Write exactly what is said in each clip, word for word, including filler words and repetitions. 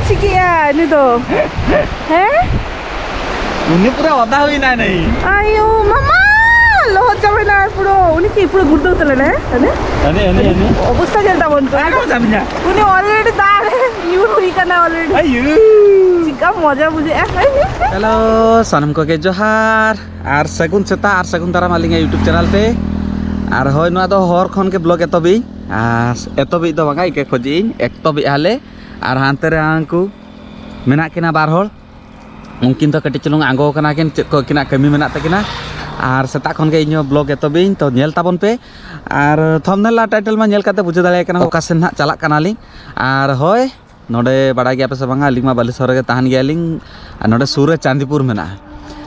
ᱪᱤᱠᱟᱹᱜᱼᱟ ᱩᱱᱤ ᱫᱚ? ᱦᱮᱸ? ᱩᱱᱤ ᱯᱩᱨᱟᱹ ᱚᱫᱟ ᱦᱩᱭᱱᱟ ᱱᱟᱹᱭ᱾ ᱟᱭᱳ ᱢᱟᱢᱟ, ᱞᱚᱦᱚᱫ ᱪᱟᱵᱟᱭᱱᱟ ᱯᱩᱨᱟᱹ᱾ ᱩᱱᱤ ᱪᱮᱫ ᱯᱩᱨᱟᱹ ᱜᱩᱲᱫᱟᱹᱣ ᱛᱟᱞᱮᱱᱟᱭ? ᱟᱹᱱᱤ? ᱟᱹᱱᱤ, ᱟᱹᱱᱤ, ᱟᱹᱱᱤ᱾ ᱚᱵᱚᱥᱛᱟ ᱧᱮᱞ ᱛᱟᱵᱚᱱ ᱯᱮ᱾ ᱟᱨ ᱠᱚ ᱪᱟᱵᱤᱧᱟ᱾ ᱩᱱᱤ already ᱫᱟᱜ ᱨᱮ ᱧᱩᱨ ᱦᱩᱭ ᱠᱟᱱᱟ already᱾ ᱟᱭᱳ᱾ ᱪᱮᱫᱠᱟ ᱢᱚᱡᱟ ᱵᱩᱡᱷᱟᱹᱜᱼᱟ᱾ ᱦᱮᱞᱳ, ᱥᱟᱱᱟᱢ ᱠᱚᱜᱮ ᱡᱚᱦᱟᱨ ᱟᱨ ᱥᱟᱹᱜᱩᱱ ᱥᱮᱛᱟᱜ ᱟᱨ ᱥᱟᱹᱜᱩᱱ ᱫᱟᱨᱟᱢ ᱟᱹᱞᱤᱧᱟᱜ YouTube channel ᱛᱮ᱾ ᱟᱨ ᱦᱳᱭ, ᱱᱚᱣᱟ ᱫᱚ ᱦᱚᱨ ᱠᱷᱚᱱ ᱜᱮ vlog ᱮᱛᱚᱦᱚᱵᱤᱧ᱾ ᱟᱨ ᱮᱛᱚᱦᱚᱵᱤᱡ ᱫᱚ ᱵᱟᱝᱟ, ᱤᱠᱟᱹ ᱠᱷᱚᱡᱤᱧ ᱮᱛᱚᱦᱚᱵᱤᱡ ᱦᱟᱞᱮ᱾ ᱟᱨ ᱦᱟᱱᱛᱮ ᱨᱮ ᱦᱟᱱᱠᱩ ᱢᱮᱱᱟᱜ ᱠᱤᱱᱟ ᱵᱟᱨ ᱦᱚᱲ᱾ ᱩᱱᱠᱤᱱ ᱫᱚ ᱠᱟᱹᱴᱤᱡ ᱪᱩᱞᱩᱝ ᱟᱬᱜᱚ ᱠᱟᱱᱟ ᱠᱤᱱ, ᱪᱮᱫ ᱠᱚ ᱟᱹᱠᱤᱱᱟᱜ ᱠᱟᱹᱢᱤ ᱢᱮᱱᱟᱜ ᱛᱟᱹᱠᱤᱱᱟ᱾ ᱟᱨ ᱥᱮᱛᱟᱜ ᱠᱷᱚᱱ ᱜᱮ ᱤᱧ ᱦᱚᱸ vlog ᱮᱛᱚᱦᱚᱵᱤᱧ, ᱛᱚ ᱧᱮᱞ ᱛᱟᱵᱚᱱ ᱯᱮ᱾ ᱟᱨ thumbnail ᱟᱨ title ᱢᱟ ᱧᱮᱞ ᱠᱟᱛᱮ ᱵᱩᱡᱷᱟᱹᱣ ᱫᱟᱲᱮᱭᱟᱜ ᱠᱟᱱᱟ ᱚᱠᱟ ᱥᱮᱱ ᱦᱟᱸᱜ ᱪᱟᱞᱟᱜ ᱠᱟᱱᱟᱞᱤᱧ᱾ ᱟᱨ ᱦᱳᱭ, ᱱᱚᱰᱮ ᱵᱟᱲᱟᱭ ᱜᱮᱭᱟ ᱯᱮ ᱥᱮ ᱵᱟᱝᱟ, ᱟᱹᱞᱤᱧ ᱢᱟ ᱵᱟᱞᱮᱥᱚᱨ ᱨᱮᱜᱮ ᱛᱟᱦᱮᱱ ᱜᱮᱭᱟᱞᱤᱧ᱾ ᱟᱨ ᱱᱚᱰᱮ ᱥᱩᱨ ᱨᱮ ᱪᱟᱸᱫᱤᱯᱩᱨ ᱢᱮᱱᱟᱜᱼᱟ᱾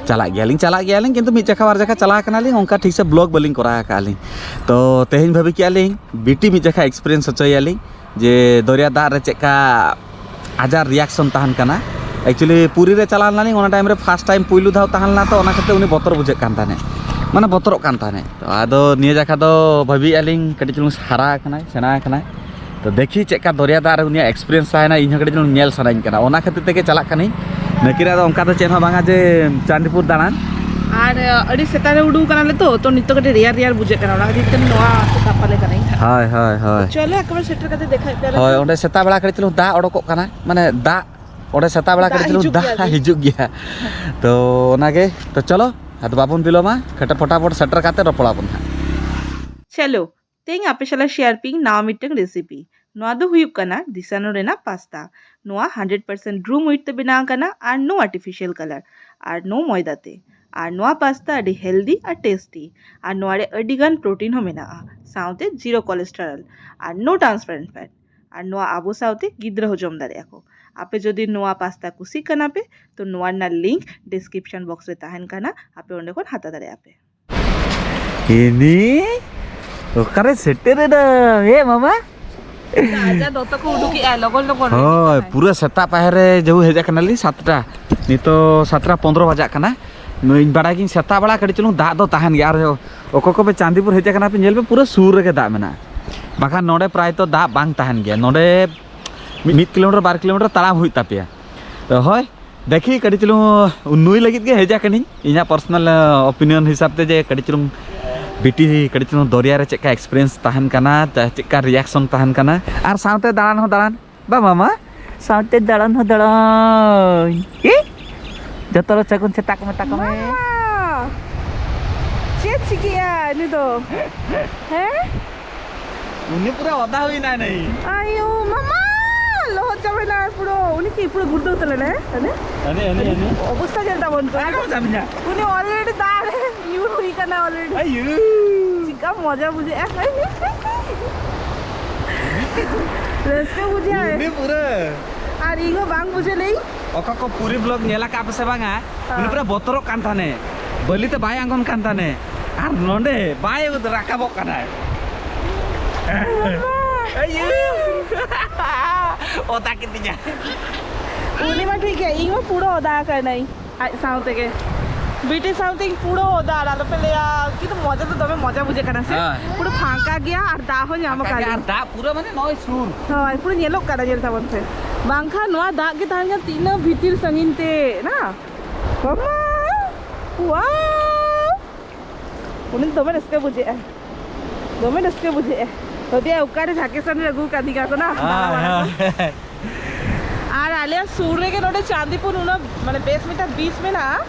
ᱪᱟᱞᱟᱜ ᱜᱮᱭᱟᱞᱤᱧ, ᱪᱟᱞᱟᱜ ᱜᱮᱭᱟᱞᱤᱧ, ᱠᱤᱱᱛᱩ ᱢᱤᱫ ᱡᱟᱠᱷᱟ ᱵᱟᱨ ᱡᱟᱠᱷᱟ ᱪᱟᱞᱟᱣ ᱠᱟᱱᱟᱞᱤᱧ, ᱚᱱᱠᱟ ᱴᱷᱤᱠ ᱥᱮ vlog ᱵᱟᱹᱞᱤᱧ ᱠᱚᱨᱟᱣ ᱟᱠᱟᱫᱼᱟ ᱞᱤᱧ᱾ ᱛᱚ ᱛᱮᱦᱮᱧ ᱵᱷᱟᱹᱵᱤ ᱠᱮᱜᱼᱟ ᱞᱤᱧ ᱵᱤᱴᱤ ᱢᱤᱫ ᱡᱟᱠᱷᱟ experience ᱦᱚᱪᱚᱭᱟᱞᱤᱧ ᱡᱮ ᱫᱚᱨᱭᱟ ᱫᱟᱜ ᱨᱮ ᱪᱮᱫᱠᱟ ᱟᱡᱟᱨ reaction ᱛᱟᱦᱮᱱ ᱠᱟᱱᱟ᱾ Actually ᱯᱩᱨᱤ ᱨᱮ ᱪᱟᱞᱟᱣ ᱞᱮᱱᱟᱞᱤᱧ, ᱚᱱᱟ time ᱨᱮ first time ᱯᱩᱭᱞᱩ ᱫᱷᱟᱣ ᱛᱟᱦᱮᱸ ᱞᱮᱱᱟ, ᱛᱚ ᱚᱱᱟ ᱠᱷᱟᱹᱛᱤᱨ ᱩᱱᱤ ᱵᱚᱛᱚᱨ ᱵᱩᱡᱷᱟᱹᱜ ᱠᱟᱱ ᱛᱟᱦᱮᱸᱫ, ᱢᱟᱱᱮ ᱵᱚᱛᱚᱨᱚᱜ ᱠᱟᱱ ᱛᱟᱦᱮᱸᱫ᱾ ᱛᱚ ᱟᱫᱚ ᱱᱤᱭᱟᱹ ᱡᱟᱠᱷᱟ ᱫᱚ ᱵᱷᱟᱹᱵᱤᱭᱮᱜᱼᱟ ᱞᱤᱧ ᱠᱟᱹᱴᱤᱡ ᱪᱩᱞᱩᱝ ᱦᱟᱨᱟ ᱟᱠᱟᱱᱟᱭ, ᱥᱮᱬᱟ ᱟᱠᱟᱱᱟᱭ, ᱛᱚ ᱫᱮᱠᱷᱤ ᱪᱮᱫ ᱠᱟ ᱫᱚᱨᱭᱟ ᱫᱟᱜ ᱨᱮ ᱩᱱᱤᱭᱟᱜ experience ᱛᱟᱦᱮᱱᱟ, ᱤᱧ ᱦᱚᱸ ᱠᱟᱹᱴᱤᱡ ᱪᱩᱞᱩᱝ ᱧᱮᱞ ᱥᱟᱱᱟᱧ ᱠᱟᱱᱟ, ᱚᱱᱟ ᱠᱷᱟᱹᱛᱤᱨ ᱛᱮᱜᱮ ᱪᱟᱞᱟᱜ ᱠᱟᱹᱱᱟᱹᱧ᱾ ᱱᱟᱹᱠᱤᱱᱟᱜ ᱫᱚ ᱚᱱᱠᱟ ᱫᱚ ᱪᱮᱫ ᱦᱚᱸ ᱵᱟᱝᱟ ᱡᱮ ᱪᱟᱸᱫᱤᱯᱩᱨ ᱫᱟᱬᱟᱱ᱾ ᱟᱨ ᱟᱹᱰᱤ ᱥᱮᱛᱟᱜ ᱨᱮ ᱩᱰᱩᱠ ᱠᱟᱱᱟᱞᱮ ᱛᱚ, ᱛᱚ ᱱᱤᱛᱚᱜ ᱠᱟᱹᱴᱤᱡ ᱨᱮᱭᱟᱲ ᱨᱮᱭᱟᱲ ᱵᱩᱡᱷᱟᱹᱜ ᱠᱟᱱᱟ, ᱚᱱᱟ ᱠᱷᱟᱹᱛᱤᱨ ᱛᱮ ᱱᱚᱣᱟ ᱟᱛᱳ ᱛᱟᱯᱟᱞᱮ ᱠᱟᱱᱟᱧ᱾ ᱦᱳᱭ, ᱦᱳᱭ, ᱦᱳᱭ᱾ ᱪᱚᱞᱚ ᱮᱠᱮᱵᱟᱨᱮ ᱥᱮᱴᱮᱨ ᱠᱟᱛᱮ ᱫᱮᱠᱷᱟᱭ ᱯᱮᱭᱟ᱾ ᱦᱳᱭ, ᱚᱸᱰᱮ ᱥᱮᱛᱟᱜ ᱵᱮᱲᱟ ᱠᱟᱹᱴᱤᱡ ᱪᱩᱞᱩᱝ ᱫᱟᱜ ᱚᱰᱚᱠᱚᱜ ᱠᱟᱱᱟ, ᱢᱟᱱᱮ ᱫᱟᱜ, ᱚᱸᱰᱮ ᱥᱮᱛᱟᱜ ᱵᱮᱲᱟ ᱫᱟᱜ ᱠᱟᱹᱴᱤᱡ ᱪᱩᱞᱩᱝ ᱦᱤᱡᱩᱜ ᱫᱟᱜ ᱜᱮᱭᱟ ᱡᱮ᱾ ᱦᱤᱡᱩᱜ ᱜᱮᱭᱟ᱾ ᱛᱚ ᱚᱱᱟᱜᱮ, ᱛᱚ ᱪᱚᱞᱚ ᱟᱫᱚ ᱵᱟᱵᱚᱱ ᱵᱤᱞᱚᱢᱟ, ᱠᱷᱟᱴᱟ ᱯᱷᱚᱴᱟᱯᱷᱚᱴ ᱥᱮᱴᱮᱨ ᱠᱟᱛᱮ ᱨᱚᱯᱚᱲᱟᱵᱚᱱ ᱦᱟᱸᱜ᱾ ᱪᱚᱞᱚ, ᱛᱮᱦᱮᱧ ᱟᱯᱮ ᱥᱟᱞᱟᱜ share ᱯᱤᱧ ᱱᱟᱣᱟ ᱢᱤᱫᱴᱟᱝ recipe᱾ ᱱᱚᱣᱟ ᱫᱚ ᱦᱩᱭᱩᱜ ᱠᱟᱱᱟ ᱫᱤᱥᱟᱱᱳ ᱨᱮᱱᱟᱜ ᱯᱟᱥᱛᱟ᱾ ᱱᱚᱣᱟ hundred percent room wheat ᱛᱮ ᱵᱮᱱᱟᱣ ᱟᱠᱟᱱᱟ ᱟᱨ no artificial color ᱟᱨ no ᱢᱚᱭᱫᱟ ᱛᱮ᱾ ᱟᱨ ᱱᱚᱣᱟ ᱯᱟᱥᱛᱟ ᱟᱹᱰᱤ healthy ᱟᱨ tasty᱾ ᱟᱨ ᱱᱚᱣᱟ ᱨᱮ ᱟᱹᱰᱤ ᱜᱟᱱ protein ᱦᱚᱸ ᱢᱮᱱᱟᱜᱼᱟ, ᱥᱟᱶᱛᱮ zero cholesterol ᱟᱨ no trans fat᱾ ᱟᱨ ᱱᱚᱣᱟ ᱟᱵᱚ ᱥᱟᱶᱛᱮ ᱜᱤᱫᱽᱨᱟᱹ ᱦᱚᱸ ᱡᱚᱢ ᱫᱟᱲᱮᱭᱟᱜᱼᱟ ᱠᱚ᱾ ᱟᱯᱮ ᱡᱩᱫᱤ ᱱᱚᱣᱟ ᱯᱟᱥᱛᱟ ᱠᱩᱥᱤᱜ ᱠᱟᱱᱟ ᱯᱮ, ᱛᱚ ᱱᱚᱣᱟ ᱨᱮᱱᱟᱜ link description box ᱨᱮ ᱛᱟᱦᱮᱱ ᱠᱟᱱᱟ, ᱟᱯᱮ ᱚᱸᱰᱮ ᱠᱷᱚᱱ ᱦᱟᱛᱟᱣ ᱫᱟᱲᱮᱭᱟᱜᱼᱟ ᱯᱮ᱾ ᱤᱱᱤ ᱚᱠᱟᱨᱮ ᱥᱮᱴᱮᱨ ᱮᱱᱟ? ᱮ ᱢᱟᱢᱟ᱾ ᱟᱡᱟᱜ ᱫᱚᱛᱚ ᱠᱚ ᱩᱰᱩᱠᱮᱜᱼᱟ ᱞᱚᱜᱚᱱ ᱞᱚᱜᱚᱱ᱾ ᱦᱳᱭ, ᱯᱩᱨᱟᱹ ᱥᱮᱛᱟᱜ ᱯᱟᱭᱟᱨ ᱨᱮ ᱡᱟᱹᱦᱩ ᱦᱮᱡ ᱟᱠᱟᱱᱟᱞᱤᱧ ᱥᱟᱛᱴᱟ᱾ ᱱᱤᱛᱚᱜ ᱥᱟᱛᱴᱟ ᱯᱚᱱᱫᱽᱨᱚ ᱵᱟᱡᱟᱜ ᱠᱟᱱᱟ᱾ ᱱᱩᱭ ᱵᱟᱲᱟᱭ ᱜᱤᱧ ᱥᱮᱛᱟᱜ ᱵᱮᱲᱟ ᱠᱟᱹᱴᱤᱡ ᱪᱩᱞᱩᱝ ᱫᱟᱜ ᱫᱚ ᱛᱟᱦᱮᱱ ᱜᱮᱭᱟ᱾ ᱟᱨ ᱚᱠᱚᱭ ᱠᱚᱯᱮ ᱪᱟᱸᱫᱤᱯᱩᱨ ᱦᱮᱡ ᱟᱠᱟᱱᱟ ᱯᱮ, ᱧᱮᱞ ᱯᱮ ᱯᱩᱨᱟᱹ ᱥᱩᱨ ᱨᱮᱜᱮ ᱫᱟᱜ ᱢᱮᱱᱟᱜᱼᱟ, ᱵᱟᱠᱷᱟᱱ ᱱᱚᱰᱮ ᱯᱨᱟᱭ ᱛᱚ ᱫᱟᱜ ᱵᱟᱝ ᱛᱟᱦᱮᱱ ᱜᱮᱭᱟ᱾ ᱱᱚᱰᱮ ᱢᱤᱫ ᱠᱤᱞᱳᱢᱤᱴᱟᱨ ᱵᱟᱨ ᱠᱤᱞᱳᱢᱤᱴᱟᱨ ᱛᱟᱲᱟᱢ ᱦᱩᱭᱩᱜ ᱛᱟᱯᱮᱭᱟ᱾ ᱛᱚ ᱦᱳᱭ, ᱫᱮᱠᱷᱤ ᱠᱟᱹᱴᱤᱡ ᱪᱩᱞᱩᱝ ᱱᱩᱭ ᱞᱟᱹᱜᱤᱫ ᱜᱮ ᱦᱮᱡ ᱟᱠᱟᱱᱟᱹᱧ, ᱤᱧᱟᱹᱜ ᱯᱟᱨᱥᱚᱱᱟᱞ ᱚᱯᱤᱱᱤᱭᱚᱱ ᱦᱤᱥᱟᱹᱵ ᱛᱮ, ᱡᱮ ᱠᱟᱹᱴᱤᱡ ᱪᱩᱞᱩᱝ ᱵᱤᱴᱤ ᱠᱟᱹᱴᱤᱡ ᱪᱩᱞᱩᱝ ᱫᱚᱨᱭᱟ ᱨᱮ ᱪᱮᱫ ᱞᱮᱠᱟ ᱮᱠᱥᱯᱤᱨᱤᱭᱮᱱᱥ ᱛᱟᱦᱮᱱ ᱠᱟᱱᱟ, ᱪᱮᱫ ᱞᱮᱠᱟ ᱨᱤᱭᱟᱠᱥᱚᱱ ᱛᱟᱦᱮᱱ ᱠᱟᱱᱟ, ᱟᱨ ᱥᱟᱶᱛᱮ ᱫᱟᱬᱟᱱ ᱦᱚᱸ ᱫᱟᱬᱟᱱ᱾ ᱵᱟ ᱢᱟᱢᱟ, ᱥᱟᱶᱛᱮ ᱫᱟᱬᱟᱱ ᱦᱚᱸ ᱫᱟᱬᱟᱱ᱾ ᱤ? ᱡᱚᱛᱚ ᱦᱚᱲ ᱥᱟᱹᱜᱩᱱ ᱥᱮᱛᱟᱜ ᱠᱚ ᱢᱮᱛᱟ ᱠᱚ ᱢᱮ᱾ ᱢᱟᱢᱟ! ᱪᱮᱫ ᱪᱤᱠᱟᱹᱭᱟ ᱩᱱᱤ ᱫᱚ? ᱦᱮᱸ? ᱩᱱᱤ ᱯᱩᱨᱟᱹ ᱚᱫᱟ ᱦᱩᱭᱱᱟ ᱱᱟᱹᱭ᱾ ᱟᱭᱳ ᱢᱟᱢᱟ! ᱞᱚᱦᱚᱫ ᱪᱟᱵᱟᱭᱱᱟ ᱯᱩᱨᱟᱹ᱾ ᱩᱱᱤ ᱪᱮᱫ ᱯᱩᱨᱟᱹ ᱜᱩᱲᱫᱟᱹᱣ ᱛᱟᱞᱮᱱᱟᱭ? ᱟᱹᱱᱤ? ᱟᱹᱱᱤ, ᱟᱹᱱᱤ, ᱟᱹᱱᱤ᱾ ᱚᱵᱚᱥᱛᱟ ᱧᱮᱞ ᱛᱟᱵᱚᱱ ᱯᱮ᱾ ᱟᱨ ᱵᱟᱢ ᱪᱟᱵᱤᱧᱟ᱾ ᱩᱱᱤ already ᱫᱟᱜ ᱨᱮ ᱧᱩᱨ ᱦᱩᱭ ᱠᱟᱱᱟ already᱾ ᱟᱭᱳ! ᱪᱮᱫᱠᱟ ᱢᱚᱡᱟ ᱵᱩᱡᱷᱟᱹᱜᱼᱟ᱾ ᱨᱟᱹᱥᱠᱟᱹ ᱵᱩᱡᱷᱟᱹᱜᱼᱟ᱾ ᱩᱱᱤ ᱯᱩᱨᱟᱹ᱾ ᱟᱨ ᱤᱧ ᱦᱚᱸ ᱵᱟᱝ ᱵᱩᱡᱷᱟᱹᱣ ᱞᱮᱭ᱾ ᱚᱠᱟ ᱠᱚ ᱯᱩᱨᱤ vlog ᱧᱮᱞ ᱟᱠᱟᱫ ᱯᱮ ᱥᱮ ᱵᱟᱝᱟ? ᱩᱱᱤ ᱦᱮᱸ᱾ ᱯᱩᱨᱟᱹ ᱵᱚᱛᱚᱨᱚᱜ ᱠᱟᱱ ᱛᱟᱦᱮᱱᱮ, ᱵᱟᱹᱞᱤ ᱛᱮ ᱵᱟᱭ ᱟᱬᱜᱚᱱ ᱠᱟᱱ ᱛᱟᱦᱮᱱᱮ, ᱟᱨ ᱱᱚᱰᱮ ᱵᱟᱭ ᱨᱟᱠᱟᱵᱚᱜ ᱠᱟᱱᱟᱭ᱾ ᱟᱭᱩ! ᱚᱛᱟ ᱠᱤᱫᱤᱧᱟ᱾ ᱩᱱᱤ ᱢᱟ ᱴᱷᱤᱠ ᱜᱮ, ᱤᱧ ᱢᱟ ᱯᱩᱨᱟᱹ ᱚᱫᱟ ᱟᱠᱟᱱᱟᱹᱧ ᱟᱡ ᱥᱟᱶ ᱛᱮᱜᱮ᱾ ᱵᱤᱴᱤ ᱥᱟᱶᱛᱮᱧ ᱯᱩᱨᱟᱹ ᱚᱫᱟ, ᱟᱨ ᱟᱞᱚᱯᱮ ᱞᱟᱹᱭᱟ, ᱠᱤᱱᱛᱩ ᱢᱚᱡᱟ ᱫᱚ ᱫᱚᱢᱮ ᱢᱚᱡᱟ ᱵᱩᱡᱷᱟᱹᱜ ᱠᱟᱱᱟ ᱥᱮ? ᱦᱳᱭ᱾ ᱯᱩᱨᱟᱹ ᱯᱷᱟᱸᱠᱟ ᱜᱮᱭᱟ ᱟᱨ ᱫᱟᱜ ᱦᱚᱸ ᱧᱟᱢ ᱯᱷᱟᱸᱠᱟ ᱟᱠᱟᱫ ᱜᱮᱭᱟ ᱞᱤᱧ᱾ ᱟᱨ ᱫᱟᱜ ᱯᱩᱨᱟᱹ ᱢᱟᱱᱮ ᱱᱚᱜᱼᱚᱭ ᱥᱩᱨ᱾ ᱦᱳᱭ, ᱯᱩᱨᱟᱹ ᱧᱮᱞᱚᱜ ᱠᱟᱱᱟ, ᱧᱮᱞ ᱛᱟᱵᱚᱱ ᱯᱮ᱾ ᱵᱟᱝᱠᱷᱟᱱ ᱱᱚᱣᱟ ᱫᱟᱜ ᱜᱮ ᱛᱟᱦᱮᱱ ᱠᱟᱱᱟ ᱛᱤᱱᱟᱹᱜ ᱵᱷᱤᱛᱤᱨ ᱥᱟᱺᱜᱤᱧ ᱛᱮ, ᱱᱟ? ᱵᱟᱵᱟ! ᱣᱟᱣ! ᱩᱱᱤ ᱫᱚᱢᱮ ᱨᱟᱹᱥᱠᱟᱹ ᱵᱩᱡᱷᱟᱹᱜᱼᱟ, ᱫᱚᱢᱮ ᱨᱟᱹᱥᱠᱟᱹ ᱵᱩᱡᱷᱟᱹᱜᱼᱟ᱾ ᱦᱚᱫᱤᱭᱟ ᱚᱠᱟᱨᱮ vacation ᱨᱮ ᱟᱹᱜᱩ ᱠᱟᱫᱤᱧᱟ ᱠᱚ ᱱᱟ, ᱫᱟᱬᱟ ᱵᱟᱲᱟ ᱠᱚ᱾ ᱦᱮᱸ᱾ ᱟᱨ ᱟᱞᱮᱭᱟᱜ ᱥᱩᱨ ᱨᱮᱜᱮ ᱱᱚᱰᱮ ᱪᱟᱸᱫᱤᱯᱩᱨ ᱩᱱᱟᱹᱜ ᱢᱟᱱᱮ ᱵᱮᱥ ᱢᱤᱫᱴᱟᱝ beach ᱢᱮᱱᱟᱜᱼᱟ,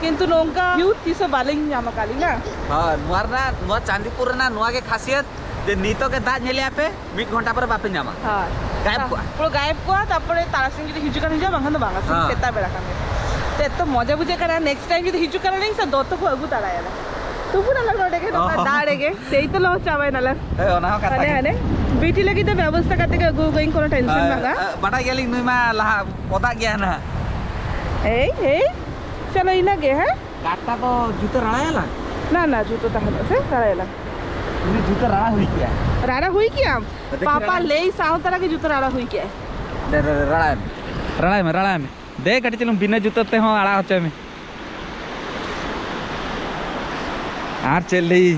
ᱠᱤᱱᱛᱩ ᱱᱚᱝᱠᱟ view ᱛᱤᱥ ᱦᱚᱸ ᱵᱟᱹᱞᱤᱧ ᱧᱟᱢ ᱟᱠᱟᱫ ᱞᱤᱧ ᱱᱟ᱾ ᱦᱳᱭ, ᱱᱚᱣᱟ ᱨᱮᱱᱟᱜ, ᱱᱚᱣᱟ ᱪᱟᱸᱫᱤᱯᱩᱨ ᱨᱮᱱᱟᱜ ᱱᱚᱣᱟ ᱜᱮ ᱠᱷᱟᱥᱤᱭᱟᱛ ᱡᱮ ᱱᱤᱛᱚᱜ ᱜᱮ ᱫᱟᱜ ᱧᱮᱞᱮᱜᱼᱟ ᱯᱮ, ᱢᱤᱫ ᱜᱷᱚᱱᱴᱟ ᱯᱚᱨᱮ ᱵᱟᱯᱮ ᱧᱟᱢᱟ᱾ ᱦᱳᱭ᱾ ᱜᱟᱭᱮᱵ ᱠᱚᱜᱼᱟ᱾ ᱯᱩᱨᱟᱹ ᱜᱟᱭᱮᱵ ᱠᱚᱜᱼᱟ, ᱛᱟᱨᱯᱚᱨᱮ ᱛᱟᱨᱟᱥᱤᱧ ᱡᱩᱫᱤ ᱦᱤᱡᱩᱜ ᱠᱷᱟᱱ ᱦᱤᱡᱩᱜᱼᱟ, ᱵᱟᱝᱠᱷᱟᱱ ᱫᱚ ᱵᱟᱝᱟ, ᱥᱤᱧ ᱦᱮᱸ᱾ ᱥᱮᱛᱟᱜ ᱵᱮᱲᱟ ᱠᱷᱟᱱ ᱜᱮ᱾ ᱛᱚ ᱮᱛᱚ ᱢᱚᱡᱟ ᱵᱩᱡᱷᱟᱹᱜ ᱠᱟᱱᱟ, next time ᱡᱩᱫᱤ ᱦᱤᱡᱩᱜ ᱠᱟᱱᱟᱞᱤᱧ ᱥᱮ ᱫᱚᱛᱚ ᱠᱚ ᱟᱹᱜᱩ ᱛᱟᱨᱟᱭᱟᱞᱮ᱾ ᱛᱩᱯᱩᱱ ᱟᱞᱟᱝ ᱱᱚᱰᱮ ᱜᱮ, ᱱᱚᱝᱠᱟ ᱚ᱾ ᱫᱟᱜ ᱨᱮᱜᱮ, ᱥᱮᱭ ᱛᱚ ᱞᱚᱦᱚᱫ ᱪᱟᱵᱟᱭ ᱱᱟᱞᱟᱝ᱾ ᱦᱮᱸ, ᱚᱱᱟ ᱦᱚᱸ ᱠᱟᱛᱷᱟ ᱦᱟᱱᱮ, ᱜᱮ᱾ ᱦᱟᱱᱮ, ᱵᱤᱴᱤ ᱞᱟᱹᱜᱤᱫ ᱫᱚ ᱵᱮᱵᱚᱥᱛᱷᱟ ᱠᱟᱛᱮ ᱜᱮ ᱟᱹᱜᱩ ᱟᱹᱜᱩᱭᱟᱹᱧ, ᱠᱳᱱᱳ tension ᱦᱮᱸ, ᱵᱟᱝᱟ᱾ ᱵᱟᱰᱟᱭ ᱜᱮᱭᱟᱞᱤᱧ ᱱᱩᱭ ᱢᱟ ᱞᱟᱦᱟ ᱚᱫᱟᱜ ᱜᱮᱭᱟ ᱱᱟᱦᱟᱜ᱾ ᱮᱭ, ᱮᱭ, ᱪᱚᱞᱚ ᱤᱱᱟᱹ ᱜᱮ, ᱦᱮᱸ? ᱜᱟᱛᱟ ᱫᱚ ᱡᱩᱛᱟᱹ ᱨᱟᱲᱟᱭᱟᱞᱟᱝ? ᱱᱟ, ᱱᱟ, ᱡᱩᱛᱟᱹ ᱛᱟᱦᱮᱱᱟ ᱥᱮ, ᱨᱟᱲᱟᱭᱟᱞᱟᱝ᱾ ᱩᱱᱤ ᱡᱩᱛᱟᱹ ᱨᱟᱲᱟ ᱦᱩᱭ ᱠᱮᱭᱟ᱾ ᱨᱟᱲᱟ ᱦᱩᱭ ᱠᱮᱭᱟᱢ? ᱫᱮᱠᱷᱤ ᱯᱟᱯᱟ ᱨᱟᱲᱟ᱾ ᱞᱟᱹᱭ ᱥᱟᱶ ᱛᱟᱨᱟ ᱜᱮ ᱡᱩᱛᱟᱹ ᱨᱟᱲᱟ ᱦᱩᱭ ᱠᱮᱭᱟ᱾ ᱫᱮ, ᱫᱮ, ᱫᱮ, ᱨᱟᱲᱟᱭ ᱢᱮ᱾ ᱨᱟᱲᱟᱭ ᱢᱮ, ᱨᱟᱲᱟᱭ ᱢᱮ᱾ ᱫᱮ, ᱠᱟᱹᱴᱤᱡ ᱪᱩᱞᱩᱝ ᱵᱤᱱᱟᱹ ᱡᱩᱛᱟᱹ ᱛᱮᱦᱚᱸ ᱟᱲᱟᱜ ᱦᱚᱪᱚᱭ ᱢᱮ᱾ ᱟᱨ ᱪᱮᱫ ᱞᱟᱹᱭ,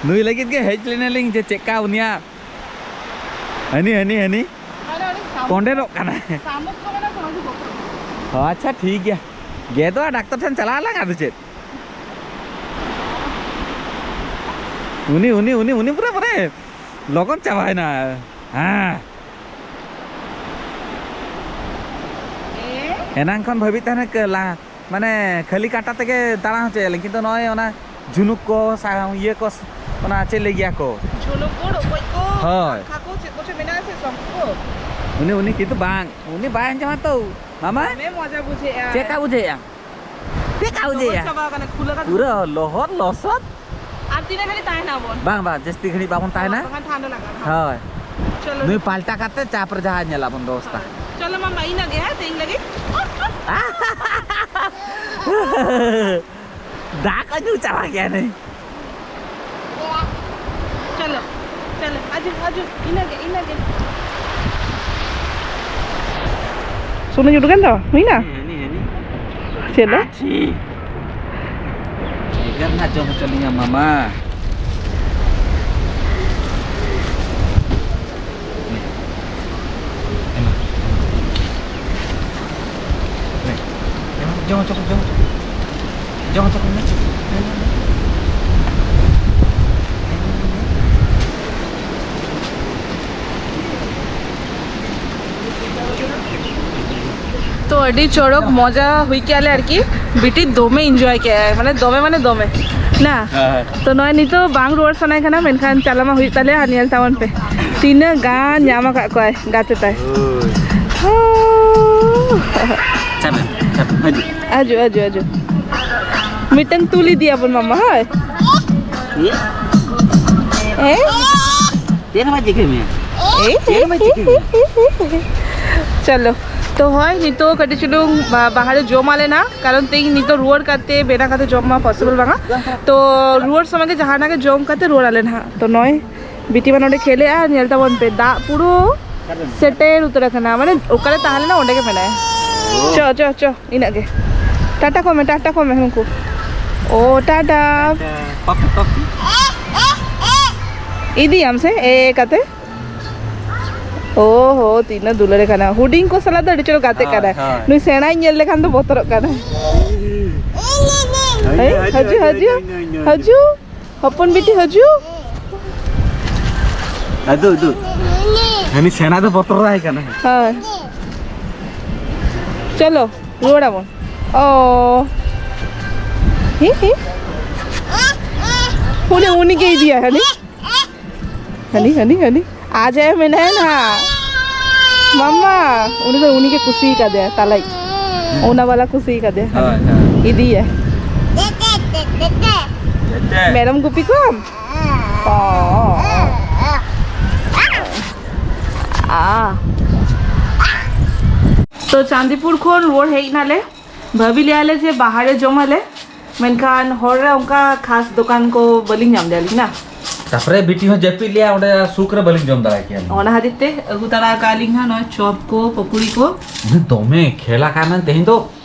ᱱᱩᱭ ᱞᱟᱹᱜᱤᱫ ᱜᱮ ᱦᱮᱡ ᱞᱮᱱᱟᱞᱤᱧ ᱡᱮ ᱪᱮᱫᱠᱟ ᱩᱱᱤᱭᱟᱜ ᱦᱟᱹᱱᱤ, ᱦᱟᱹᱱᱤ, ᱦᱟᱹᱱᱤ᱾ ᱠᱚᱸᱰᱮᱞᱚᱜ ᱠᱟᱱᱟᱭ᱾ ᱥᱟᱢᱩᱠ ᱠᱚ ᱢᱮᱱᱟ, ᱥᱟᱢᱩᱠ ᱠᱚ᱾ ᱚ, ᱟᱪᱪᱷᱟ, ᱴᱷᱤᱠ ᱜᱮᱭᱟ᱾ ᱜᱮᱫᱚᱜᱼᱟ, ᱰᱟᱠᱛᱟᱨ ᱴᱷᱮᱱ ᱪᱟᱞᱟᱣ ᱞᱟᱝ, ᱟᱫᱚ ᱪᱮᱫ? ᱩᱱᱤ, ᱩᱱᱤ, ᱩᱱᱤ, ᱩᱱᱤ ᱯᱩᱨᱟᱹ, ᱯᱩᱨᱟᱹ ᱞᱚᱜᱚᱱ ᱪᱟᱵᱟᱭᱮᱱᱟ᱾ ᱦᱮᱸ᱾ ᱮ? ᱮᱱᱟᱝ ᱠᱷᱚᱱ ᱵᱷᱟᱹᱵᱤᱛ ᱛᱟᱦᱮᱱᱟ ᱠᱟᱹ-, ᱞᱟ-, ᱢᱟᱱᱮ ᱠᱷᱟᱹᱞᱤ ᱠᱟᱴᱟ ᱛᱮᱜᱮ ᱫᱟᱬᱟ ᱦᱚᱪᱚᱭᱟᱞᱮ, ᱠᱤᱱᱛᱩ ᱱᱚᱜᱼᱚᱭ ᱚᱱᱟ ᱡᱷᱩᱱᱩᱠ ᱠᱚ ᱥᱟ-, ᱤᱭᱟᱹ ᱠᱚ ᱥ-, ᱚᱱᱟ ᱪᱮᱫ ᱞᱟᱹᱭ ᱜᱮᱭᱟ ᱠᱚ? ᱡᱷᱩᱱᱩᱠ ᱠᱚ, ᱨᱚᱠᱚᱡ ᱠᱚ, ᱦᱳᱭ᱾ ᱟᱠᱷᱟ ᱠᱚ, ᱪᱮᱫ ᱠᱚᱪᱚ ᱢᱮᱱᱟᱜᱼᱟ ᱥᱮ, ᱥᱚᱢᱯᱩ ᱠᱚ? ᱩᱱᱤ, ᱩᱱᱤ ᱠᱤᱱᱛᱩ ᱵᱟᱝ, ᱩᱱᱤ ᱵᱟᱭ ᱟᱸᱡᱚᱢᱟ ᱛᱚ, ᱢᱟᱢᱟ᱾ ᱫᱚᱢᱮ ᱢᱚᱡᱟ ᱵᱩᱡᱷᱟᱹᱜᱼᱟ᱾ ᱪᱮᱫ ᱞᱮᱠᱟ ᱵᱩᱡᱷᱟᱹᱜᱼᱟ? ᱪᱮᱫ ᱞᱮᱠᱟ ᱞᱚᱦᱚᱫ ᱵᱩᱡᱷᱟᱹᱜᱼᱟ? ᱪᱟᱵᱟ ᱟᱠᱟᱱᱟ, ᱠᱷᱩᱞᱟᱹ ᱠᱟᱛᱮ᱾ ᱯᱩᱨᱟᱹ ᱞᱚᱦᱚᱫ ᱞᱚᱥᱚᱫ᱾ ᱟᱨ ᱛᱤᱱᱟᱹᱜ ᱜᱷᱟᱹᱲᱤᱡ ᱛᱟᱦᱮᱱᱟ ᱵᱚᱱ? ᱵᱟᱝ, ᱵᱟᱝ, ᱡᱟᱹᱥᱛᱤ ᱜᱷᱟᱹᱲᱤᱡ ᱵᱟᱵᱚᱱ ᱛᱟᱦᱮᱱᱟ᱾ ᱵᱟᱠᱷᱟᱱ ᱴᱷᱟᱱᱰᱟ ᱞᱟᱜᱟᱜᱼᱟ᱾ ᱦᱳᱭ᱾ ᱪᱚᱞᱚ᱾ ᱱᱩᱭ ᱯᱟᱞᱴᱟ ᱠᱟᱛᱮ ᱪᱟᱯ ᱨᱮ ᱡᱟᱦᱟᱸ ᱧᱮᱞᱟᱵᱚᱱ ᱵᱮᱵᱚᱥᱛᱟ᱾ ᱦᱳᱭ᱾ ᱪᱚᱞᱚ ᱢᱟᱢᱟ, ᱤᱱᱟᱹᱜ ᱜᱮ, ᱦᱮᱸ, ᱛᱮᱦᱮᱧ ᱞᱟᱹᱜᱤᱫ᱾ ᱫᱟᱜ ᱠᱚ ᱧᱩ ᱪᱟᱵᱟ ᱠᱮᱭᱟ ᱱᱩᱭ᱾ ᱪᱚᱞᱚ, ᱪᱚᱞᱚ, ᱟᱡᱩ, ᱟᱡᱩ, ᱤᱱᱟᱹᱜᱮ, ᱤᱱᱟᱹᱜᱮ᱾ ᱥᱩᱱᱩ ᱧᱩᱨ ᱠᱟᱱ ᱛᱟᱢᱟ? ᱦᱩᱭᱱᱟ? ᱦᱮᱸ, ᱦᱮᱸ, ᱦᱮᱸ᱾ ᱪᱮᱫ ᱫᱚ? ᱟᱪᱪᱷᱤ᱾ ᱮᱜᱮᱨ ᱱᱟ ᱡᱚᱢ ᱦᱚᱪᱚ ᱞᱤᱧᱟ ᱢᱟᱢᱟ᱾ ᱡᱚᱢ ᱦᱚᱪᱚ ᱠᱚᱢ, ᱡᱚᱢ ᱦᱚᱪᱚ ᱠᱚᱢ᱾ ᱡᱚᱢ ᱦᱚᱪᱚ ᱠᱚᱢ ᱢᱮ᱾ ᱛᱚ, ᱟᱹᱰᱤ ᱪᱚᱨᱚᱠ ᱢᱚᱡᱟ ᱦᱩᱭ ᱠᱮᱜᱼᱟ ᱞᱮ ᱟᱨᱠᱤ᱾ ᱵᱤᱴᱤ ᱫᱚᱢᱮ enjoy ᱠᱮᱜᱼᱟᱭ, ᱢᱟᱱᱮ ᱫᱚᱢᱮ, ᱢᱟᱱᱮ ᱫᱚᱢᱮ ᱱᱟ᱾ ᱦᱮᱸ᱾ ᱛᱚ, ᱱᱚᱜᱼᱚᱭ ᱱᱤᱛᱚᱜ ᱵᱟᱝ ᱨᱩᱣᱟᱹᱲ ᱥᱟᱱᱟᱭ ᱠᱟᱱᱟ, ᱢᱮᱱᱠᱷᱟᱱ ᱪᱟᱞᱟᱣ ᱢᱟ ᱦᱩᱭᱩᱜ ᱛᱟᱞᱮᱭᱟ᱾ ᱟᱨ ᱧᱮᱞ ᱛᱟᱵᱚᱱ ᱯᱮ, ᱛᱤᱱᱟᱹᱜ ᱜᱟᱱ ᱧᱟᱢ ᱟᱠᱟᱫ ᱠᱚᱣᱟᱭ ᱜᱟᱛᱮ ᱛᱟᱭ᱾ ᱦᱳᱭ᱾ ᱦᱳ᱾ ᱪᱟᱯᱮ, ᱪᱟᱯᱮ, ᱦᱤᱡᱩᱜ᱾ ᱦᱤᱡᱩᱜ, ᱦᱤᱡᱩᱜ, ᱦᱤᱡᱩᱜ᱾ ᱢᱤᱫᱴᱟᱝ ᱛᱩᱞ ᱤᱫᱤᱭᱟᱵᱚᱱ ᱢᱟᱢᱟ, ᱦᱳᱭ᱾ ᱦᱮᱸ? ᱦᱮᱸ? ᱪᱮᱫ ᱦᱚᱸ ᱵᱟᱭ ᱪᱤᱠᱟᱹ ᱢᱮᱭᱟ᱾ ᱮᱭ, ᱪᱮᱫ ᱦᱚᱸ ᱵᱟᱭ ᱪᱤᱠᱟᱹ ᱢᱮᱭᱟ᱾ ᱪᱚᱞᱚ, ᱛᱚ ᱦᱳᱭ, ᱱᱤᱛᱚᱜ ᱠᱟᱹᱴᱤᱡ ᱪᱩᱞᱩᱝ ᱵᱟ-, ᱵᱟᱦᱟᱨᱮ ᱡᱚᱢ ᱟᱞᱮ ᱱᱟ, ᱠᱟᱨᱚᱱ ᱛᱮᱦᱮᱧ ᱱᱤᱛᱚᱜ ᱨᱩᱣᱟᱹᱲ ᱠᱟᱛᱮ ᱵᱮᱱᱟᱣ ᱠᱟᱛᱮ ᱡᱚᱢ ᱢᱟ possible ᱵᱟᱝᱟ᱾ ᱛᱚ ᱨᱩᱣᱟᱹᱲ ᱥᱚᱢᱚᱭ ᱜᱮ ᱡᱟᱦᱟᱱᱟᱜ ᱜᱮ ᱡᱚᱢ ᱠᱟᱛᱮ ᱨᱩᱣᱟᱹᱲ ᱟᱞᱮ ᱱᱟᱦᱟᱜ᱾ ᱛᱚ ᱱᱚᱜᱼᱚᱭ ᱵᱤᱴᱤ ᱢᱟ ᱱᱚᱰᱮ ᱠᱷᱮᱞᱮᱜᱼᱟ, ᱧᱮᱞ ᱛᱟᱵᱚᱱ ᱯᱮ, ᱫᱟᱜ ᱯᱩᱨᱟᱹ ᱥᱮᱴᱮᱨ ᱩᱛᱟᱹᱨ ᱟᱠᱟᱱᱟ, ᱢᱟᱱᱮ ᱚᱠᱟᱨᱮ ᱛᱟᱦᱮᱸ ᱞᱮᱱᱟ ᱚᱸᱰᱮ ᱜᱮ ᱢᱮᱱᱟᱭᱟ᱾ ᱪᱚ, ᱪᱚ, ᱪᱚ, ᱤᱱᱟᱹᱜ ᱜᱮ᱾ ᱴᱟᱴᱟ ᱠᱚ ᱢᱮ, ᱴᱟᱴᱟ ᱠᱚ ᱢᱮ ᱩᱱᱠᱩ᱾ ᱳ, ᱴᱟᱴᱟ᱾ ᱴᱟᱴᱟ᱾ ᱯᱟᱯᱤ, ᱯᱟᱯᱤ᱾ ᱤᱫᱤᱭᱟᱢ ᱥᱮ ᱮ ᱠᱟᱛᱮ? ᱚ ᱦᱚ, ᱛᱤᱱᱟᱹᱜ ᱫᱩᱞᱟᱹᱲᱮ ᱠᱟᱱᱟ᱾ ᱦᱩᱰᱤᱧ ᱠᱚ ᱥᱟᱞᱟᱜ ᱫᱚ ᱟᱹᱰᱤ ᱪᱚᱨᱚᱠ ᱜᱟᱛᱮ ᱦᱳᱭ, ᱠᱟᱱᱟᱭ᱾ ᱦᱳᱭ᱾ ᱱᱩᱭ ᱥᱮᱬᱟᱭ ᱧᱮᱞ ᱞᱮᱠᱷᱟᱱ ᱫᱚ ᱵᱚᱛᱚᱨᱚᱜ ᱠᱟᱱᱟᱭ᱾ ᱦᱮᱸ, ᱦᱟᱹᱡᱩ, ᱦᱟᱹᱡᱩ, ᱦᱟᱹᱡᱩ, ᱦᱟᱹᱡᱩ᱾ ᱦᱚᱯᱚᱱ ᱵᱤᱴᱤ ᱦᱟᱹᱡᱩ᱾ ᱟᱫᱩ, ᱟᱫᱩ᱾ ᱦᱟᱹᱱᱤ ᱥᱮᱬᱟ ᱫᱚ ᱵᱚᱛᱚᱨ ᱟᱭ ᱠᱟᱱᱟ᱾ ᱦᱳᱭ᱾ ᱪᱚᱞᱚ, ᱨᱩᱣᱟᱹᱲ ᱟᱵᱚᱱ᱾ ᱚ᱾ ᱦᱤ, ᱦᱤ᱾ ᱩᱱᱤ, ᱩᱱᱤ ᱜᱮ ᱤᱫᱤᱭᱟᱭ, ᱦᱟᱹᱱᱤ᱾ ᱦᱟᱹᱱᱤ, ᱦᱟᱹᱱᱤ, ᱦᱟᱹᱱᱤ᱾ ᱟᱡ ᱟᱭᱳ ᱢᱮᱱᱟᱭᱟ ᱱᱟᱦᱟᱜ᱾ ᱢᱟᱢᱟ, ᱩᱱᱤ ᱫᱚ ᱩᱱᱤ ᱜᱮ ᱠᱩᱥᱤ ᱠᱟᱫᱮᱭᱟ, ᱛᱟᱞᱟᱭᱤᱡ᱾ ᱚᱱᱟ ᱵᱟᱞᱟ ᱠᱩᱥᱤ ᱠᱟᱫᱮᱭᱟ᱾ ᱦᱳᱭ, ᱦᱳᱭ᱾ ᱤᱫᱤᱭᱮ᱾ ᱡᱮᱛᱮ᱾ ᱢᱮᱨᱚᱢ ᱜᱩᱯᱤ ᱠᱚᱢ? ᱚ, ᱚ, ᱚ᱾ ᱟ᱾ ᱛᱚ, ᱪᱟᱸᱫᱤᱯᱩᱨ ᱠᱷᱚᱱ ᱨᱩᱣᱟᱹᱲ ᱦᱮᱡ ᱱᱟᱞᱮ᱾ ᱵᱷᱟᱹᱵᱤ ᱞᱮᱭᱟ ᱞᱮ ᱡᱮ ᱵᱟᱦᱟᱨᱮ ᱡᱚᱢᱟᱞᱮ, ᱢᱮᱱᱠᱷᱟᱱ ᱦᱚᱨ ᱨᱮ ᱚᱱᱠᱟ ᱠᱷᱟᱥ ᱫᱚᱠᱟᱱ ᱠᱚ ᱵᱟᱹᱞᱤᱧ ᱧᱟᱢ ᱞᱮᱭᱟ ᱞᱤᱧ ᱱᱟ᱾ ᱛᱟᱯᱚᱨᱮ ᱵᱤᱴᱤ ᱦᱚᱸ ᱡᱟᱹᱯᱤᱫ ᱞᱮᱭᱟ, ᱚᱸᱰᱮ ᱥᱩᱠ ᱨᱮ ᱵᱟᱹᱞᱤᱧ ᱡᱚᱢ ᱫᱟᱲᱮ ᱠᱮᱭᱟ᱾ ᱚᱱᱟ ᱠᱷᱟᱹᱛᱤᱨ ᱛᱮ ᱟᱹᱜᱩ ᱛᱟᱨᱟ ᱟᱠᱟᱫ ᱞᱤᱧ ᱦᱟᱸᱜ ᱱᱚᱜᱼᱚᱭ ᱪᱚᱯ ᱠᱚ, ᱯᱚᱠᱚᱲᱤ ᱠᱚ᱾ ᱤᱧ ᱫᱚᱢᱮ ᱠᱷᱮᱞᱟ ᱠᱟᱱᱟ ᱛᱮᱦᱮᱧ ᱫᱚ,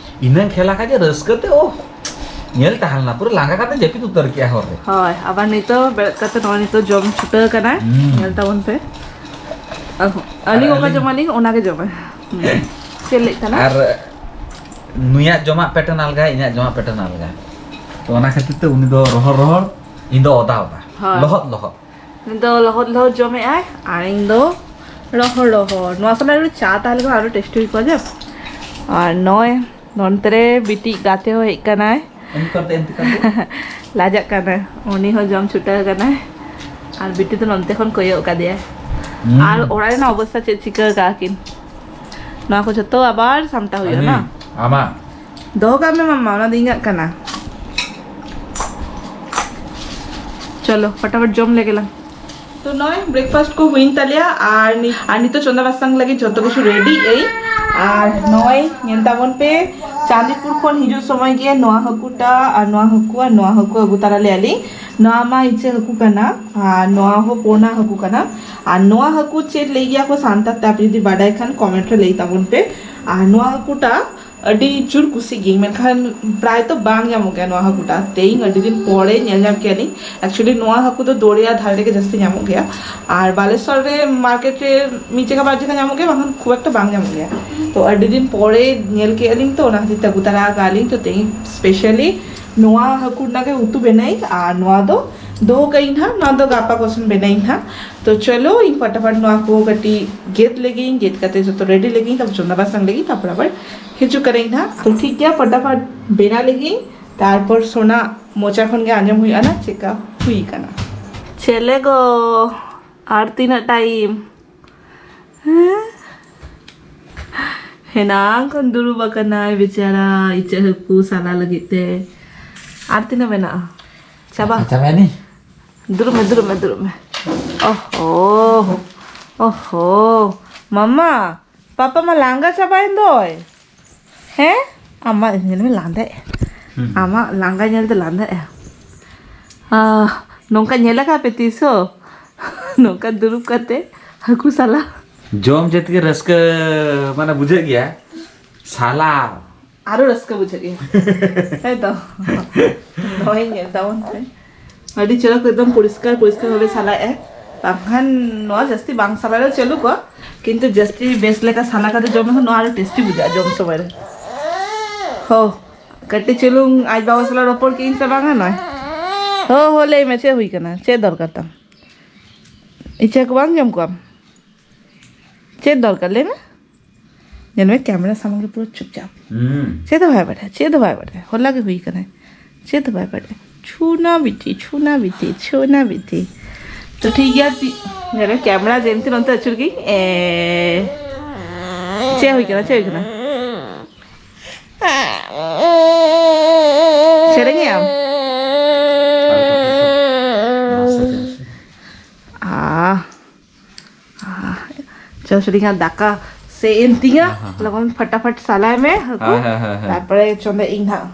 ᱤᱱᱟᱹᱝ ᱠᱷᱮᱞᱟ ᱠᱟᱡᱮ ᱨᱟᱹᱥᱠᱟᱹ ᱛᱮ, ᱳᱦ, ᱧᱮᱞ ᱛᱟᱦᱮᱸ ᱞᱮᱱᱟ, ᱯᱩᱨᱟᱹ ᱞᱟᱸᱜᱟ ᱠᱟᱛᱮ ᱡᱟᱹᱯᱤᱫ ᱩᱛᱟᱹᱨ ᱠᱮᱜᱼᱟ ᱦᱚᱨ ᱨᱮ᱾ ᱦᱳᱭ, ᱟᱵᱟᱨ ᱱᱤᱛᱚᱜ ᱵᱮᱨᱮᱫ ᱠᱟᱛᱮ ᱱᱚᱜᱼᱚᱭ ᱱᱤᱛᱚᱜ ᱡᱚᱢ ᱪᱷᱩᱴᱟᱹᱣ ᱠᱟᱱᱟᱭ᱾ ᱦᱩᱸ᱾ ᱧᱮᱞ ᱛᱟᱵᱚᱱ ᱯᱮ᱾ ᱟᱹᱞᱤᱧ ᱟᱨ ᱚᱠᱟ ᱟᱹᱞᱤᱧ ᱡᱚᱢᱟᱞᱤᱧ, ᱚᱱᱟ ᱜᱮ ᱡᱚᱢᱟᱭ᱾ ᱦᱩᱸ᱾ ᱪᱮᱫ ᱞᱟᱹᱭᱮᱫ ᱛᱟᱦᱮᱱᱟ? ᱟᱨ ᱱᱩᱭᱟᱜ ᱡᱚᱢᱟᱜ pattern ᱟᱞᱜᱟ, ᱤᱧᱟᱹᱜ ᱡᱚᱢᱟᱜ pattern ᱟᱞᱜᱟ᱾ ᱛᱚ, ᱚᱱᱟ ᱠᱷᱟᱹᱛᱤᱨ ᱛᱮ ᱩᱱᱤ ᱫᱚ ᱨᱚᱦᱚᱲ ᱨᱚᱦᱚᱲ, ᱤᱧ ᱫᱚ ᱚᱫᱟ ᱚᱫᱟ᱾ ᱦᱳᱭ᱾ ᱞᱚᱦᱚᱫ ᱞᱚᱦᱚᱫ᱾ ᱩᱱᱤ ᱫᱚ ᱞᱚᱦᱚᱫ ᱞᱚᱦᱚᱫ ᱡᱚᱢᱮᱜᱼᱟᱭ ᱟᱨ ᱤᱧ ᱫᱚ ᱨᱚᱦᱚᱲ ᱨᱚᱦᱚᱲ᱾ ᱱᱚᱣᱟ ᱥᱟᱞᱟᱜ ᱨᱮ ᱪᱟ ᱛᱟᱦᱮᱸ ᱞᱮᱠᱷᱟᱱ ᱟᱨᱚ tasty ᱦᱩᱭ ᱠᱚᱜᱼᱟ ᱡᱮ᱾ ᱟᱨ ᱱᱚᱜᱼᱚᱭ ᱱᱚᱱᱛᱮ ᱨᱮ ᱵᱤᱴᱤᱡ ᱜᱟᱛᱮ ᱦᱚᱸ ᱦᱮᱡ ᱠᱟᱱᱟᱭ᱾ ᱮᱱᱛᱮ ᱠᱟᱱ ᱛᱮ, ᱮᱱᱛᱮ ᱠᱟᱱ ᱛᱮ᱾ ᱞᱟᱡᱟᱜ ᱠᱟᱱᱟᱭ᱾ ᱩᱱᱤ ᱦᱚᱸ ᱡᱚᱢ ᱪᱷᱩᱴᱟᱹᱣ ᱠᱟᱱᱟᱭ᱾ ᱟᱨ ᱵᱤᱴᱤ ᱫᱚ ᱱᱚᱱᱛᱮ ᱠᱷᱚᱱ ᱠᱚᱭᱚᱜ ᱠᱟᱫᱮᱭᱟᱭ᱾ ᱦᱩᱸ᱾ ᱟᱨ ᱚᱲᱟᱜ ᱨᱮᱱᱟᱜ ᱚᱵᱚᱥᱛᱟ ᱪᱮᱫ ᱪᱤᱠᱟᱹ ᱠᱟᱜᱼᱟ ᱠᱤᱱ? ᱱᱚᱣᱟ ᱠᱚ ᱡᱷᱚᱛᱚ ᱟᱵᱟᱨ ᱥᱟᱢᱴᱟᱣ ᱦᱩᱭᱩᱜᱼᱟ, ᱦᱟᱹᱱᱤ, ᱵᱟᱝ? ᱟᱢᱟᱜ᱾ ᱫᱚᱦᱚ ᱠᱟᱜ ᱢᱮ ᱢᱟᱢᱟ, ᱚᱱᱟ ᱫᱚ ᱤᱧᱟᱹᱜ ᱠᱟᱱᱟ᱾ ᱪᱚᱞᱚ, ᱯᱷᱟᱴᱟᱯᱷᱟᱴ ᱡᱚᱢ ᱞᱮᱜᱮ ᱞᱟᱝ᱾ ᱛᱚ ᱱᱚᱜᱼᱚᱭ breakfast ᱠᱚ ᱦᱩᱭᱮᱱ ᱛᱟᱞᱮᱭᱟ ᱟᱨ ᱱᱤ-, ᱟᱨ ᱱᱤᱛᱚᱜ ᱪᱚᱸᱫᱟ ᱵᱟᱥᱟᱝ ᱞᱟᱹᱜᱤᱫ ᱡᱷᱚᱛᱚ ᱠᱤᱪᱷᱩ ready ᱟᱹᱧ᱾ ᱟᱨ ᱱᱚᱜᱼᱚᱭ ᱧᱮᱞ ᱛᱟᱵᱚᱱ ᱯᱮ, ᱪᱟᱸᱫᱤᱯᱩᱨ ᱠᱷᱚᱱ ᱦᱤᱡᱩᱜ ᱥᱚᱢᱚᱭ ᱜᱮ ᱱᱚᱣᱟ ᱦᱟᱹᱠᱩᱴᱟ ᱟᱨ ᱱᱚᱣᱟ ᱦᱟᱹᱠᱩ ᱟᱨ ᱱᱚᱣᱟ ᱦᱟᱹᱠᱩ ᱟᱹᱜᱩ ᱛᱟᱨᱟ ᱞᱮᱜᱼᱟ ᱞᱤᱧ᱾ ᱱᱚᱣᱟ ᱢᱟ ᱤᱪᱟᱹᱜ ᱦᱟᱹᱠᱩ ᱠᱟᱱᱟ ᱟᱨ ᱱᱚᱣᱟ ᱦᱚᱸ ᱯᱳᱱᱟ ᱦᱟᱹᱠᱩ ᱠᱟᱱᱟ᱾ ᱟᱨ ᱱᱚᱣᱟ ᱦᱟᱹᱠᱩ ᱪᱮᱫ ᱞᱟᱹᱭ ᱜᱮᱭᱟ ᱠᱚ ᱥᱟᱱᱛᱟᱲ ᱛᱮ, ᱟᱯᱮ ᱡᱩᱫᱤ ᱵᱟᱰᱟᱭ ᱠᱷᱟᱱ comment ᱨᱮ ᱞᱟᱹᱭ ᱛᱟᱵᱚᱱ ᱯᱮ᱾ ᱟᱨ ᱱᱚᱣᱟ ᱦᱟᱹᱠᱩᱴᱟ ᱟᱹᱰᱤ ᱡᱳᱨ ᱠᱩᱥᱤ ᱜᱤᱭᱟᱹᱧ, ᱢᱮᱱᱠᱷᱟᱱ ᱯᱨᱟᱭ ᱛᱚ ᱵᱟᱝ ᱧᱟᱢᱚᱜ ᱜᱮᱭᱟ ᱱᱚᱣᱟ ᱦᱟᱹᱠᱩᱴᱟ᱾ ᱛᱮᱦᱮᱧ ᱟᱹᱰᱤ ᱫᱤᱱ ᱯᱚᱨᱮ ᱧᱮᱞ ᱧᱟᱢ ᱠᱮᱫᱟ ᱞᱤᱧ᱾ Actually ᱱᱚᱣᱟ ᱦᱟᱹᱠᱩ ᱫᱚ ᱫᱚᱨᱭᱟ ᱫᱷᱟᱨᱮ ᱨᱮᱜᱮ ᱡᱟᱹᱥᱛᱤ ᱧᱟᱢᱚᱜ ᱜᱮᱭᱟ, ᱟᱨ ᱵᱟᱞᱮᱥᱚᱨ ᱨᱮ ᱢᱟᱨᱠᱮᱴ ᱨᱮ ᱢᱤᱫ ᱡᱟᱭᱜᱟ ᱵᱟᱨ ᱡᱟᱭᱜᱟ ᱧᱟᱢᱚᱜ ᱜᱮᱭᱟ, ᱵᱟᱝᱠᱷᱟᱱ ᱠᱷᱩᱵ ᱮᱠᱴᱟ ᱵᱟᱝ ᱧᱟᱢᱚᱜ ᱜᱮᱭᱟ᱾ ᱛᱚ ᱟᱹᱰᱤ ᱫᱤᱱ ᱯᱚᱨᱮ ᱧᱮᱞ ᱠᱮᱫᱟ ᱞᱤᱧ, ᱛᱚ ᱚᱱᱟ ᱠᱷᱟᱹᱛᱤᱨ ᱛᱮ ᱟᱹᱜᱩ ᱛᱟᱨᱟ ᱟᱠᱟᱫ ᱞᱤᱧ᱾ ᱛᱚ ᱛᱮᱦᱮᱧ ᱥᱯᱮᱥᱟᱞᱤ ᱱᱚᱣᱟ ᱦᱟᱹᱠᱩ ᱨᱮᱱᱟᱜ ᱜᱮ ᱩᱛᱩ ᱵᱮᱱᱟᱭ, ᱟᱨ ᱱᱚᱣᱟ ᱫᱚ ᱫᱚᱦᱚ ᱠᱟᱜ ᱤᱧ ᱦᱟᱸᱜ, ᱱᱚᱣᱟ ᱫᱚ ᱜᱟᱯᱟ ᱠᱚᱥᱮᱱ ᱵᱮᱱᱟᱭ ᱤᱧ ᱦᱟᱸᱜ᱾ ᱛᱚ ᱪᱚᱞᱚ ᱤᱧ ᱯᱷᱟᱴᱟᱯᱷᱟᱴ ᱱᱚᱣᱟ ᱠᱚ ᱠᱟᱹᱴᱤᱡ ᱜᱮᱫ ᱞᱮᱜᱤᱧ, ᱜᱮᱫ ᱠᱟᱛᱮ ᱡᱚᱛᱚ ᱨᱮᱰᱤ ᱞᱮᱜᱤᱧ, ᱛᱟᱨᱯᱚᱨ ᱪᱚᱸᱫᱟ ᱵᱟᱥᱟᱝ ᱞᱮᱜᱤᱧ, ᱛᱟᱨᱯᱚᱨ ᱟᱵᱟᱨ ᱦᱤᱡᱩᱜ ᱠᱟᱹᱱᱟᱹᱧ ᱦᱟᱸᱜ᱾ ᱛᱚ ᱴᱷᱤᱠ ᱜᱮᱭᱟ, ᱯᱷᱟᱴᱟᱯᱷᱟᱴ ᱵᱮᱱᱟᱣ ᱞᱮᱜᱤᱧ, ᱛᱟᱨᱯᱚᱨ ᱥᱳᱱᱟ ᱢᱚᱪᱟ ᱠᱷᱚᱱ ᱜᱮ ᱟᱸᱡᱚᱢ ᱦᱩᱭᱩᱜᱼᱟ ᱱᱟ ᱪᱮᱫᱠᱟ ᱦᱩᱭ ᱠᱟᱱᱟ᱾ ᱪᱮᱞᱮ ᱜᱚ, ᱟᱨ ᱛᱤᱱᱟᱹᱜ ᱴᱟᱭᱤᱢ? ᱦᱮᱸ? ᱦᱮᱱᱟᱝ ᱠᱷᱚᱱ ᱫᱩᱲᱩᱵ ᱟᱠᱟᱱᱟᱭ ᱵᱮᱪᱟᱨᱟ ᱤᱪᱟᱹᱜ ᱦᱟᱹᱠᱩ ᱥᱟᱞᱟ ᱞᱟᱹᱜᱤᱫ ᱛᱮ᱾ ᱟᱨ ᱛᱤᱱᱟᱹᱜ ᱢᱮᱱᱟᱜᱼᱟ? ᱪᱟᱵᱟ? ᱪᱟᱵᱟᱭᱮᱱᱟ? ᱫᱩᱲᱩᱵ ᱢᱮ, ᱫᱩᱲᱩᱵ ᱢᱮ, ᱫᱩᱲᱩᱵ ᱢᱮ᱾ ᱚᱦᱚ, ᱚᱦᱚ, ᱢᱟᱢᱟ, ᱯᱟᱯᱟ ᱢᱟ ᱞᱟᱸᱜᱟ ᱪᱟᱵᱟᱭᱮᱱ ᱫᱚᱭ᱾ ᱦᱮᱸ? ᱟᱢᱟᱜ ᱧᱮᱞ ᱢᱮ ᱞᱟᱸᱫᱟᱭ᱾ ᱦᱩᱸ᱾ ᱟᱢᱟᱜ ᱞᱟᱸᱜᱟ ᱧᱮᱞ ᱛᱮ ᱞᱟᱸᱫᱟᱭ᱾ ᱟᱦ, ᱱᱚᱝᱠᱟ ᱧᱮᱞ ᱟᱠᱟᱫ ᱯᱮ ᱛᱤᱥ ᱦᱚᱸ? ᱱᱚᱝᱠᱟ ᱫᱩᱲᱩᱵ ᱠᱟᱛᱮ ᱦᱟᱹᱠᱩ ᱥᱟᱞᱟ᱾ ᱡᱚᱢ ᱡᱮᱛ ᱜᱮ ᱨᱟᱹᱥᱠᱟᱹ ᱢᱟᱱᱮ ᱵᱩᱡᱷᱟᱹᱜ ᱜᱮᱭᱟ, ᱥᱟᱞᱟ ᱟᱨᱚ ᱨᱟᱹᱥᱠᱟᱹ ᱵᱩᱡᱷᱟᱹᱜ ᱜᱮᱭᱟ᱾ ᱦᱮᱸ ᱛᱚ? ᱫᱚᱦᱚᱭ ᱧᱮᱞ ᱛᱟᱵᱚᱱ ᱯᱮ᱾ ᱟᱹᱰᱤ ᱪᱚᱨᱚᱠ, ᱮᱠᱫᱚᱢ ᱯᱚᱨᱤᱥᱠᱟᱨ ᱯᱚᱨᱤᱥᱠᱟᱨ ᱵᱷᱟᱵᱮ ᱥᱟᱞᱟᱭᱮᱜᱼᱟᱭ᱾ ᱵᱟᱝᱠᱷᱟᱱ ᱱᱚᱣᱟ ᱡᱟᱹᱥᱛᱤ ᱵᱟᱝ ᱥᱟᱞᱟ ᱨᱮ ᱪᱟᱹᱞᱩ ᱠᱚᱜ, ᱠᱤᱱᱛᱩ ᱡᱟᱹᱥᱛᱤ ᱵᱮᱥ ᱞᱮᱠᱟ ᱥᱟᱞᱟ ᱠᱟᱛᱮ ᱡᱚᱢ ᱞᱮᱠᱷᱟᱱ ᱱᱚᱣᱟ ᱟᱨᱚ ᱴᱮᱥᱴᱤ ᱵᱩᱡᱷᱟᱹᱜᱼᱟ ᱡᱚᱢ ᱥᱚᱢᱚᱭ ᱨᱮ᱾ ᱦᱳ, ᱠᱟᱹᱴᱤᱡ ᱪᱩᱞᱩᱝ ᱟᱡ ᱵᱟᱵᱟ ᱥᱟᱞᱟᱜ ᱨᱚᱯᱚᱲ ᱠᱮᱜ ᱤᱧ ᱥᱮ ᱵᱟᱝᱟ ᱱᱚᱭ? ᱦᱳ, ᱦᱳ, ᱞᱟᱹᱭ ᱢᱮ, ᱪᱮᱫ ᱦᱩᱭ ᱠᱟᱱᱟ? ᱪᱮᱫ ᱫᱚᱨᱠᱟᱨ ᱛᱟᱢ? ᱤᱪᱟᱹ ᱠᱚ ᱵᱟᱝ ᱡᱚᱢ ᱠᱚᱣᱟᱢ? ᱪᱮᱫ ᱫᱚᱨᱠᱟᱨ ᱞᱟᱹᱭ ᱢᱮ? ᱧᱮᱞ ᱢᱮ, ᱠᱮᱢᱮᱨᱟ ᱥᱟᱢᱟᱝ ᱨᱮ ᱯᱩᱨᱟᱹ ᱪᱩᱯᱪᱟᱯ᱾ ᱦᱩᱸ᱾ ᱪᱮᱫ ᱦᱚᱸ ᱵᱟᱭ ᱵᱟᱰᱟᱭᱟ, ᱪᱮᱫ ᱦᱚᱸ ᱵᱟᱭ ᱵᱟᱰᱟᱭᱟ᱾ ᱦᱚᱞᱟ ᱜᱮ ᱦᱩᱭ ᱠᱟᱱᱟᱭ, ᱪᱮᱫ ᱦᱚᱸ ᱵᱟᱭ ᱵᱟᱰᱟᱭᱟ᱾ ᱪᱷᱩᱱᱟ ᱵᱤᱴᱤ, ᱪᱷᱩᱱᱟ ᱵᱤᱴᱤ, ᱪᱷᱩᱱᱟ ᱵᱤᱴᱤ᱾ ᱛᱚ ᱴᱷᱤᱠ ᱜᱮᱭᱟ, ᱛᱤ-, ᱧᱮᱞ ᱢᱮ, ᱠᱮᱢᱮᱨᱟ ᱡᱮᱱᱛᱤ ᱱᱚᱱᱛᱮ ᱟᱹᱪᱩᱨ ᱜᱮ᱾ ᱮ, ᱪᱮᱫ ᱦᱩᱭ ᱠᱟᱱᱟ, ᱪᱮᱫ ᱦᱩᱭ ᱠᱟᱱᱟ? ᱥᱮᱨᱮᱧᱮᱜ ᱟᱢ? ᱟᱦ᱾ ᱟᱦ, ᱪᱚ, ᱥᱩᱨᱤ ᱠᱷᱟᱱ ᱫᱟᱠᱟ ᱥᱮ ᱮᱱ ᱛᱤᱧᱟ, ᱦᱮᱸ, ᱦᱮᱸ, ᱦᱮᱸ᱾ ᱞᱚᱜᱚᱱ ᱯᱷᱟᱴᱟᱯᱷᱟᱴ ᱥᱟᱞᱟᱭ ᱢᱮ ᱦᱟᱹᱠᱩ, ᱦᱮᱸ, ᱦᱮᱸ, ᱦᱮᱸ, ᱦᱮᱸ᱾ ᱛᱟᱨᱯᱚᱨᱮ ᱪᱚᱸᱫᱟᱭ ᱤᱧ ᱦᱟᱸᱜ᱾